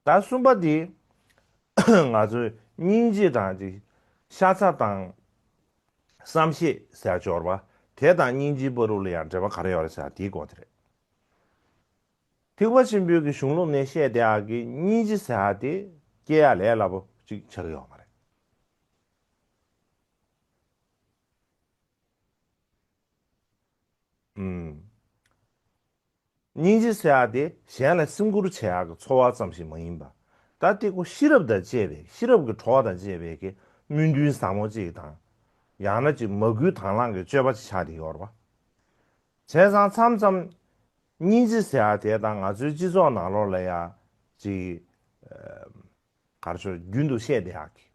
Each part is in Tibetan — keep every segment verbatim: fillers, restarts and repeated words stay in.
ད་གསུམ་པ་དེ་ང་ཚོའི་སྙིང་རྗེ་དང་ཅིག་ཤ་ཚ་དང་བསམ་ཤེས་ཟེར་ཡ་སྦྱོར་བ་དེ་དང་སྙིང་རྗེའི་བར་དུ་ལ་ཡང་འབྲེལ་བ་ག་རེ་ཡོད་རེད་ཟེར་ཡ་དེའི་སྐོར་དེ་རེད། ཐེག་པ་ཆེན་པོའི་གི་གཞུང་ལུགས་ནས་བཤད་བསྡད་ཡག་གི་སྙིང་རྗེ་ཟེར་ཡག་དེ་སྐྱེ་ཡག་ལས་སླ་པོ་ཅིག་ཆགས་ཀྱི་ཡོད་མ་རེད། ཨུམ། སྙིང་རྗེ་ཟེར་ཡག་དེ་གཞན་ལ་སེམས་ཁུར་བྱེད་ཡག་གི་ཚོར་བ་ཙམ་ཞིག་མ་ཡིན་པ། ད་དེ་ཁོ་ཤེས་རབ་དང་བཅས་པའི་ཤེས་རབ་ཀྱི་གྲོགས་དང་བཅས་པའི་གི་སྨོན་འདུན་ཟབ་མོ་ཅིག་དང་། ཡང་ན་ཅིག་མ་བསྐུལ་དང་བླངས་ཀྱི་སྤྱོད་པ་ཅིག་ཆགས་བསྡད་ཡོད་རེད་པ། བྱས་ཙང་མཚམས་མཚམས་སྙིང་རྗེ་ཟེར་ཡག་དེ་དང་ང་ཚོའི་སྤྱི་ཚོགས་ནང་ལོགས་ལ་ཡ་ཅིག་ཨ་ག་རེ་ཟེར་རྒྱུན་དུ་བཤད་བསྡད་ཡག་གི་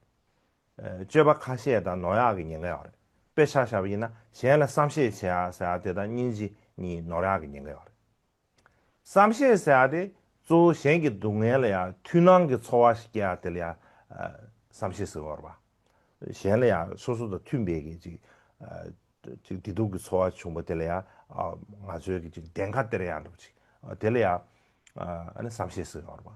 ཨ་སྤྱོད་པ་ཁ་ཤས་དང་ནོར་ཡག་གི་ཉེན་ཁ་ཡོད་རེད། དཔེ་ཆ་བཞག་པ་ཡིན་ན་གཞན་ལ་བསམ་ཤེས་བྱེད་ཡག་ཟེར་ཡག་དེ་དང་སྙིང་རྗེ་གཉིས་ནོར་ཡག་གི་ཉེན་ཁ་ཡོད་རེད། བསམ་ཤེས་ཟེར་ཡག་དེ་གཙོ་བོ་གཞན་གྱི་སྡུག་བསྔལ་ལ་ཡང་མཐུན་སྣང་གི་ཚོར་བ་ཞིག་སྐྱེ་ཡག་དེ་ལ་ཡང་ཨ་བསམ་ཤེས་ཟེར་བ་རེད་པ། གཞན་ལ་ཡང་སོ་སོ་དང་མཐུན་པའི་གི་ཅིག་ཨ་ཅིག་བདེ་སྡུག་གི་ཚོར་བ་བྱུང་བ་དེ་ལ་ཡང་ཨ་ང་ཚོའི་གི་ཅིག་བདེན་ཁ་སྟེར་ཡག་འདྲ་པོ་ཅིག་ཨ་དེ་ལ་ཡང་ཨ་ཨ་ནི་བསམ་ཤེས་ཟེར་བ་རེད་པ།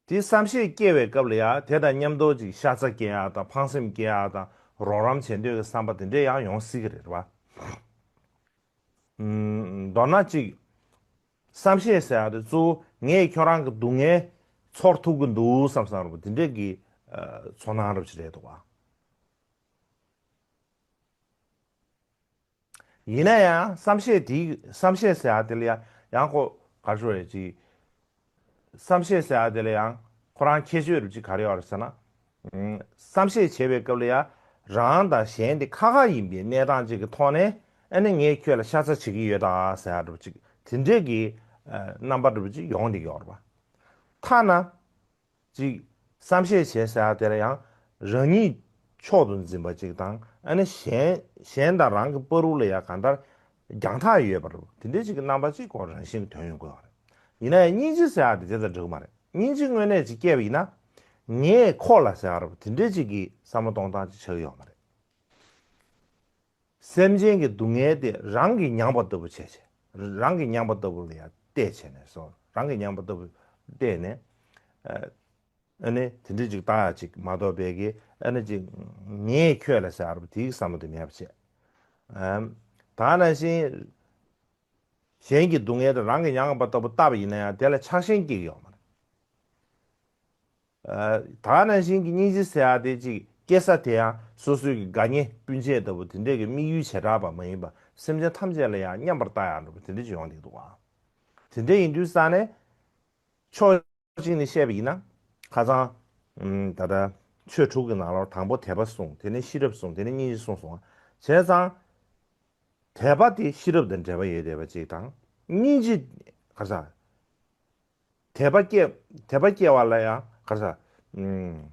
དེ་བསམ་ཤེས་སྐྱེ་བའི་སྐབས་ལ་ཡང་དེ་དང་མཉམ་དུ་ཅིག་ཤ་ཚ་སྐྱེ་ཡག་དང་ཕངས་སེམས་སྐྱེ་ཡག་དང་རོགས་རམ་བྱེད་འདོད་ཀྱི་བསམ་པ་དེ་འདྲས་ཡང་ཡོང་སྲིད་ཀྱི་རེད་པ། ཨུམ། མདོར་ན་ཅིག་བསམ་ཤེས་ཟེར་ཡག་དེ་གཙོ་བོ་ངས་ཁྱོད་རང་གི་སྡུག་བསྔལ་ཚོར་ཐུབ་ཀྱི་འདུག་བསམ་བསམ་རེད་པ། དེ་འདྲས་ཀྱི་ཨ་ཚོར་སྣང་འདྲ་པོ་ཅིག་རེད་འདུག་པ། ཡིན་ན་ཡང་བསམ་ཤེས་དེའི་བསམ་ཤེས་ཟེར་ཡག་དེ་ལ་ཡང་ཡང་ཁོ་ག་རེ་ཞུ་དགོས་རེད་ཅིག་བསམ་ཤེས་ཟེར་ཡག་དེ་ལ་ཡང་ཁོ་རང་ཁྱད་ཆོས་རུ་ཅིག་ག་རེ་ཡོད་རེད་ཟེར་ན། ཨུམ། བསམ་ཤེས་བྱེད་པའི་སྐབས་ལ་ཡང་རང་དང་གཞན་དེ་ཁ་ཁ་ཡིན་པའི་གནས་སྟངས་ཅིག་གི་ཐོག་ནས་ཨ་ནི་ངས་ཁྱོད་ལ་ཤ་ཚ་བྱེད་ཀྱི་ཡོད་ད་ཟེར་ཡག་འདྲ་པོ་ཅིག་དེ་འདྲས་ཀྱི་ཨ་རྣམ་པ་འདྲ་པོ་ཅིག་ཡོང་བསྡད་ཀྱི་ཡོད་རེད་པ། ཐ་ན། ཅིག་བསམ་ཤེས་བྱེད་ཟེར་ཡག་དེ་ལ་ཡང་རང་ཉིད་མཆོག་ཏུ་འཛིན་པ་ཅིག་དང་ཨ་ནི་གཞན་གཞན་དང་རང་གི་བར་དུ་ལ་ཡང་གང་ལྟར་རྒྱང་ཐག་ཡོད་པ་རེད། དེ་འདྲའི་ཅིག་གི་རྣམ་པ་ཅིག་ཁོ་རང་བཞིན་གྱི་དོན་ཡོང་དགོས་པ་རེད། ཡིན་ན་ཡང་སྙིང་རྗེ་ཟེར་ཡག་དེ་དེ་དང་འགྲིག་གི་མ་རེད། སྙིང་རྗེ་དངོས་གནས་ཅིག་སྐྱེས་པ་ཡིན་ན་ངས་ཁོ་ལ་ཟེར་ཡག་རེད་པ། དེ་འདྲའི་ཅིག་གི་བསམ་བློ་གཏོང་སྟངས་ཅིག་ཆགས་ཀྱི་ཡོད་མ་རེད། སེམས་ཅན་གྱི་སྡུག་བསྔལ་དེ་རང་གིས་མྱངས་པ་ལྟ་བུ་བྱས་བྱས། རང་གིས་མྱངས་པ་ལྟ་བུ་ལ་ཡང་བལྟས་བྱས་ནས་སོ། རང་གིས་མྱངས་པ་ལྟ་བུ་བལྟས་ནས། ཨ་ཨ་ནི་དེ་འདྲ་ཅིག་བལྟ་ཡག་ཅིག་མ་གཏོགས་པའི་གི་ཨ་ནི་ཅིག་ངས་ཁྱོད་ལ་ཟེར་བ་དེའི་བསམ་བློ་དེ་མེད་པ་བྱས། ཨམ། ད་ནང་བཞིན་གཞན་གྱི་སྡུག་བསྔལ་དེ་རང་གིས་མྱངས་པ་ལྟ་བུ་བལྟས་པ་ཡིན་ན་ཡང་དེ་ལ་ཆགས་ཞེན་སྐྱེ་གི་ཡོད་མ་རེད། ཨ་ད་ནང་བཞིན་གྱི་སྙིང་རྗེ་ཟེར་ཡག་དེ་ཅིག་སྐྱེ་ས་དེ་ཡང་སོ་སོའི་གི་དགའ་ཉེ་སྤུན་མཆེད་ལྟ་བུ་དེ་འདྲས་ཀྱི་དམིགས་ཡུལ་བྱེ་བྲག་པ་མ་ཡིན་པ་སེམས་ཅན་ཐམས་ཅད་ལ་ཡང་མཉམ་པར་བལྟ་ཡག་འདྲ་པོ་དེ་འདྲས་ཅིག་ཡོང་བསྡད་འདུག་ག། དེ་འདྲས་ཡིན་དུས་ཙང་ནས་ཕྱོགས་གཅིག་ནས་བཤད་པ་ཡིན་ན་ཁ་སང་ཨམ་ད་ལྟ་ཆོས་དྲུག་གི་ནང་ལོགས་དང་པོ་དད་པ་གསུངས། དེ་ནས་ཤེས་རབ་གསུངས། དེ་ནས་སྙིང་རྗེ་གསུངས་སོང་བ། བྱས་ཙང་དད་པ་དེ་ཤེས་རབ་དང་འབྲེལ་བ་ཡོད་བསྡད་པ་ཅིག་དང་། སྙིང་རྗེ་ག་རེ་ཟ། དད་པ་སྐྱེ་དད་པ་སྐྱེ་བ་ལ་ཡང་ག་རེ་ཟ། ཨུམ།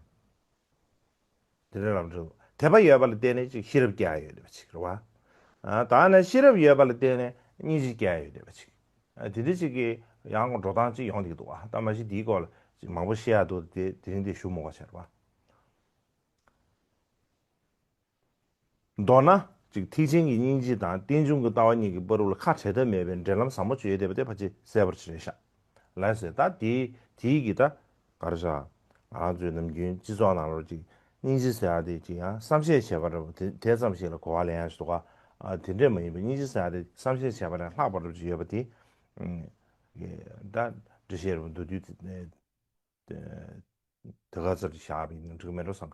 དེ་འདྲ་ལབ་འགྲོ། དད་པ་ཡོད་པ་ལ་བརྟེན་ནས་ཅིག་ཤེས་རབ་སྐྱེ་ཡ་ཡོད་བསྡད་པ་ཅིག་རེད་བ། ཨ་ད་ནི་ཤེས་རབ་ཡོད་པ་ལ་བརྟེན་ནས་སྙིང་རྗེ་སྐྱེ་ཡ་ཡོད་བསྡད་པ་ཅིག་ཨ་དེ་འདྲ་ཅིག་གི་ཡང་འགྲོ་སྟངས་ཅིག་ཡོང་བསྡད་ཀྱི་འདུག་བ། ད་མ་གཞི་དེའི་སྐོར་ལ་ཅིག་མང་པོ་བཤད་ཡ་འདུག་དེ་དེ་རིང་དེ་ཞུ་མི་དགོས་བྱས་རེད་བ། མདོར་ན་ཅིག་ཐེག་ཆེན་གྱི་སྙིང་རྗེ་དང་རྟེན་འབྱུང་གི་ལྟ་བ་གཉིས་ཀྱི་བར་དུ་ལ་ཁ་བྲལ་ཐབས་མེད་པའི་འབྲེལ་ལམ་ཟབ་མོ་ཅིག་ཡོད་བསྡད་པ་དེ་ཕལ་ཆེར་གསལ་པོ་ཅིག་རེད་ཤག་ལགས་སོ། ད་དེ་དེའི་གི་ད་ག་རེ་ཟ། ང་རང་ཚོའི་ནམ་རྒྱུན་སྤྱི་ཚོགས་ནང་ལོགས་ཅིག་སྙིང་རྗེ་ཟེར་ཡ་དེ་ཅིག་ཡང་བསམ་ཤེས་བྱས་པ་འདྲ་པོ་དེ་དེ་ཙམ་ཞིག་ལ་གོ་བ་ལེན་ཡ་ཞིག་འདུག་ག་ཨ་དེ་འདྲས་མ་ཡིན་པ་སྙིང་རྗེ་ཟེར་ཡ་དེ་བསམ་ཤེས་བྱས་པ་ལས་ལྷག་པ་འདྲ་པོ་ཅིག་ཡོད་པ་དེ་ཨུམ་ད་འགྲེལ་བཤད་རུ་མདོར་བསྡུས་དེ་དེ་ག་ཚོད་ཅིག་བཞག་པ་ཡིན་ན་འགྲིག་མེད་འགྲོ་བསམ།